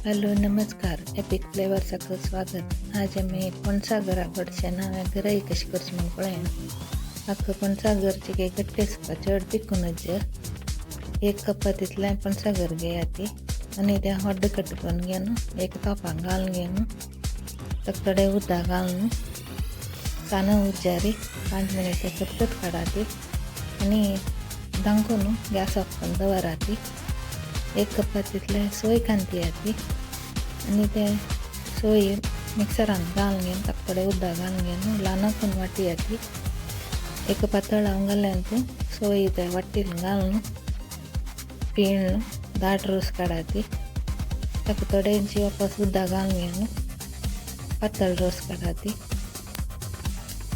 Hello नमस्कार, epic फ्लेवर्साक स्वागत। आज आमी पणसागरा गोडशें नांव गरई कशी करची म्हूण पळया। हाका पणसागरचे गट्टे आसता, चड पिकूनच। एक कप तितलें पणसागर घेया ती आनी तें हड्ड कट करून घेवन एक तोपाक घालून घेवन ताका थोडें उदक घालून सान उज्यार 5 मिनट खतखत काडा ती आनी धांकून गॅस ऑफ करून दवरा ती। एक कप तितलें सोय कांती ती आनी ते सोय मिक्सरान घालून घेवन ताका थोडें उदक घालून घेवन ल्हान करून वाटया ती। एक पातळ हांव घालें तूं सोय ते वाटीन घालून पिळून दाट रोस काडा ती। ताका थोडेंशी वापस उदक घालून घेवन पातळ रोस काडा ती।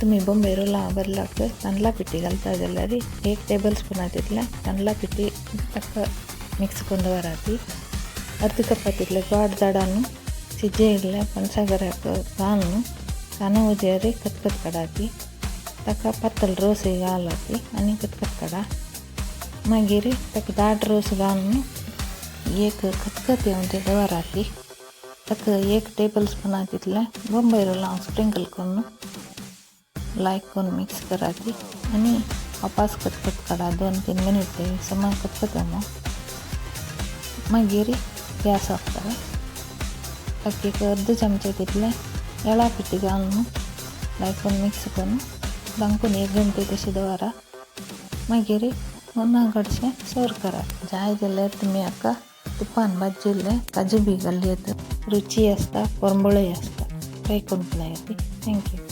तुमी बॉम्बे रोला बदलाक तांदळा पिठी घालता जाल्यार 1 टेबल स्पून तितलें तांदळा पिठी ताका मिक्स करून दवरा ती। अर्द कप तितलें गोड दाडान शिजयल्लें पणसागराक घालून सान उज्यार खतखत काडा ती। ताका पातळ रोस घाला ती आनी खतखत काडा। मागीर ताका दाट रोस घालून एक खतखत येवन ते दवरा ती। ताका 1 टेबल स्पून तितलें बॉम्बे रोला स्प्रिंकल करून लायक करून मिक्स करा ती आनी वापस खतखत काडा 2-3 मिनट ते समान खतखत येवं। मागीर गॅस ऑफ करा। ताका एक अर्द चमचे तितलें येळा पिठी घालून लायक करून मिक्स करून धांकून 1 घंटे तशें दवरा। मागीर हुना गोडशें सर्व करा। जाय जाल्यार तुमी हाका तुपान भाजिल्लें काजू बी घालूं येता। रुची आसता, परमळय आसता। ट्राय करून पळयात। Thank you.